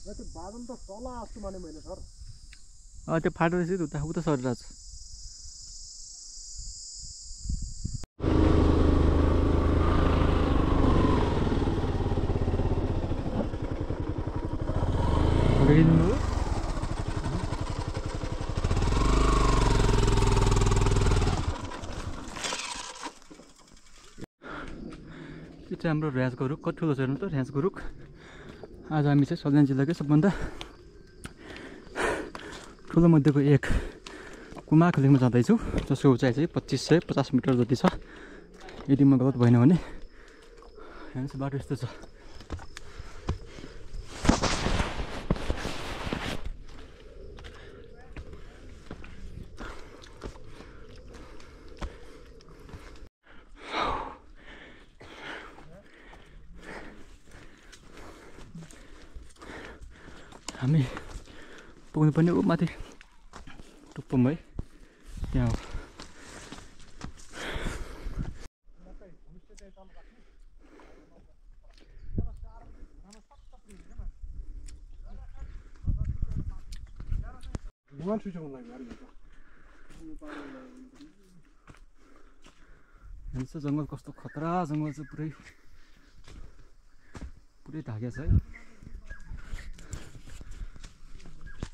त्यो बादल त तल आस्तो माने मैले सर त्यो फाटो रहेछ उता उता सरिरहेछ यो चाहिँ हाम्रो र्याजको रुख कति ठुलो छ हेर्नु त र्याजको रुख आज हामी चाहिँ सल्यान जिल्लाकै सबभन्दा ठुलो मध्येको एक कुमाखोलीमा जाँदैछु जसको उचाइ चाहिँ 2550 मिटर जति छ यदि म गलत भएन भने हेर्नुहोस् बाटो यस्तो छ हामी पुग्नु पर्ने ऊ माथि टुप्पोम है त्यहाँ हो हेर्नुहोस् जङ्गल कस्तो खतरा जङ्गल चाहिँ पुरै ढाकेको छ है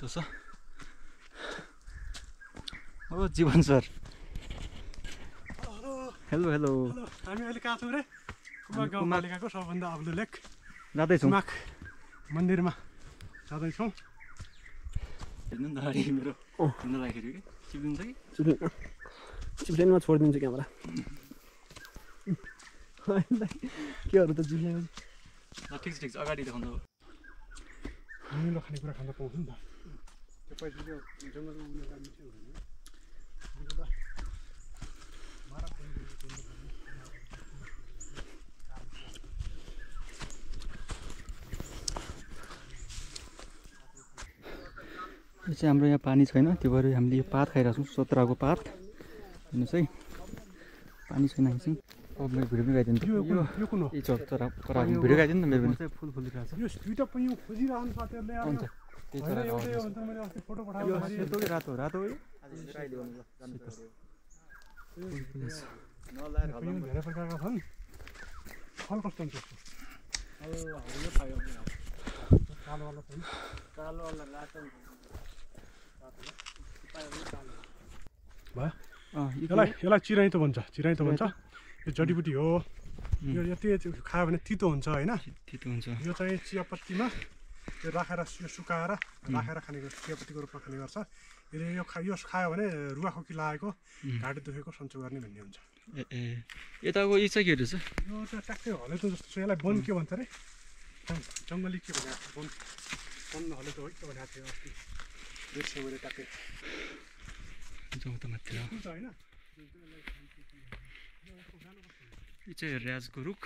यस्तो छ ओ जीवन सर हेलो हेलो हामी अहिले कहाँ छौँ रे कुमाक गाउँपालिकाको सबभन्दा अग्लो लेक जाँदैछौँ कुमाक मन्दिरमा जाँदैछौँ हेर्नु नि त अगाडि मेरो हिँड्न लाग्दाखेरि कि चिप्लिन्छ कि चिप्लेनमा छोडिदिन्छु क्यामेरा केहरू त चिप्लेन ठिक छ अगाडि देखाउँदा हो निलो खानेकुरा खान पाउँछ नि त त्यो पैसा चाहिँ जङ्गलमा उनीहरू मिठै हुँदैन यो चाहिँ हाम्रो यहाँ पानी छैन त्यो भएर हामीले यो पात खाइरहेको छौँ सतराको पात हेर्नुहोस् है पानी छैन एकछिन मेरो भिडियो पनि गाइदिनु यो कुन हो यो चरा भिडियो गाइदिनु न मेरो पनि फुल फुलिरहेको छ यो दुईटा पनि खोजिरहनु साथीहरूले हुन्छ त्यही चरा मैले अस्ति फोटो पठाएको सेतो कि रातो रातो हो धेरै प्रकारका छन् फल कस्तो हुन्छ कालोवाला छैन कालोवाला रातो भयो यसलाई चिराइतो भन्छ यो जडीबुटी हो यो यति खायो भने तितो हुन्छ होइन तितो हुन्छ यो चाहिँ चियापत्तीमा यो राखेर यो सुकाएर राखेर खाने गर्छ चियापत्तीको रूपमा खाने गर्छ यो खायो भने रुवाखोकी लागेको घाँटी दुखेको सन्चो गर्ने भन्ने हुन्छ ए यताको यो चाहिँ के रहेछ यो चाहिँ ट्याक्कै हलेतो जस्तो छ यसलाई वन के भन्छ अरे जङ्गली के भनेको वन हलेतो है के भनेको थियो अस्ति देख्छु मैले ट्याक्कै जाउँ त माथि होइन यो चाहिँ र्याजको रुख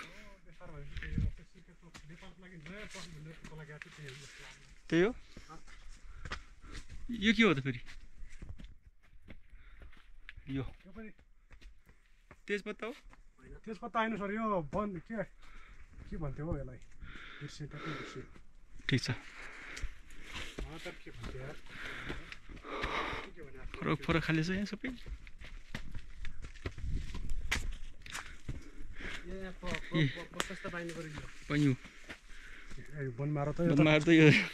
त्यही हो यो के हो त फेरि यो तेजपत्ता हो तेजपत्ता होइन सर यो वन के भन्थ्यो हो यसलाई ठिक छ फरक फरक खाले छ यहाँ सबै पन्यु बनमारो त यो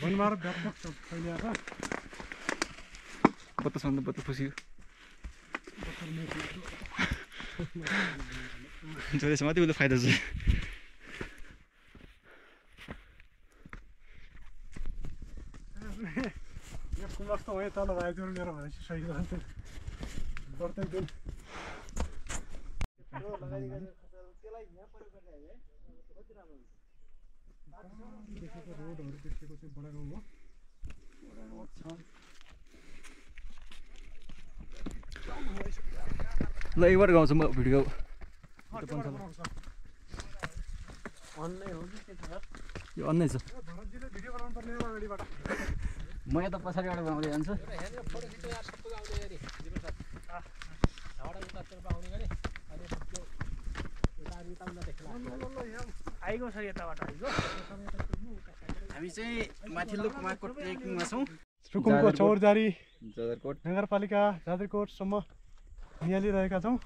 बनमारो व्यापक छ फैलिएर बत्तसँग बत्त खुसी जसमा मात्रै उसले फाइदा छ कुमाक त हो तल भाइजहरू लिएर भनेपछि सही रहन्छ प्रत्येक दिन देखेको रोडहरू देखेको चाहिँ बडा गाउँ हो ल एकबार गाउँछु म भिडियो यो अन्नै छ म यता पछाडिबाट बनाउँदै जान्छु आइगयो सर यताबाट आइगयो हामी चाहिँ माथिल्लो कुमारकोट ट्रेकिङमा छौँ। रुकुमको चौरजारी जाजरकोट नगरपालिका जाजरकोटसम्म निहालिरहेका छौँ।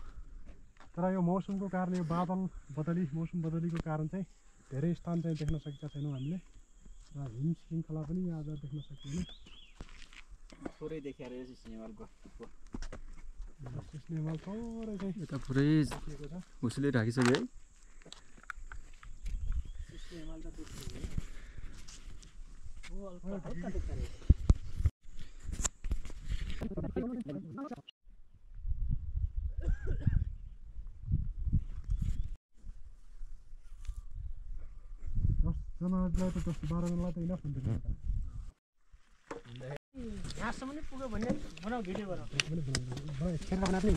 तर यो मौसमको कारण यो मौसम बदलीको कारण चाहिँ धेरै स्थान चाहिँ देख्न सकेका छैनौँ हामीले र हिम श्रृङ्खला पनि आज देख्न सकिएन। थोरै देखिएर यो सिस्नेमालको सिस्नेमाल थोरै चाहिँ यता पुरै देखिएको छ। हुसले राखिसक्यो है। सिस्नेमाल त देखियो हो हल्का देखियो। जनावरलाई त 10-12 जनालाई त इनफ हुन्छ। यहाँसम्म नै पुग्यो भने बनाऊ भिडियो बनाऊ। बनाएको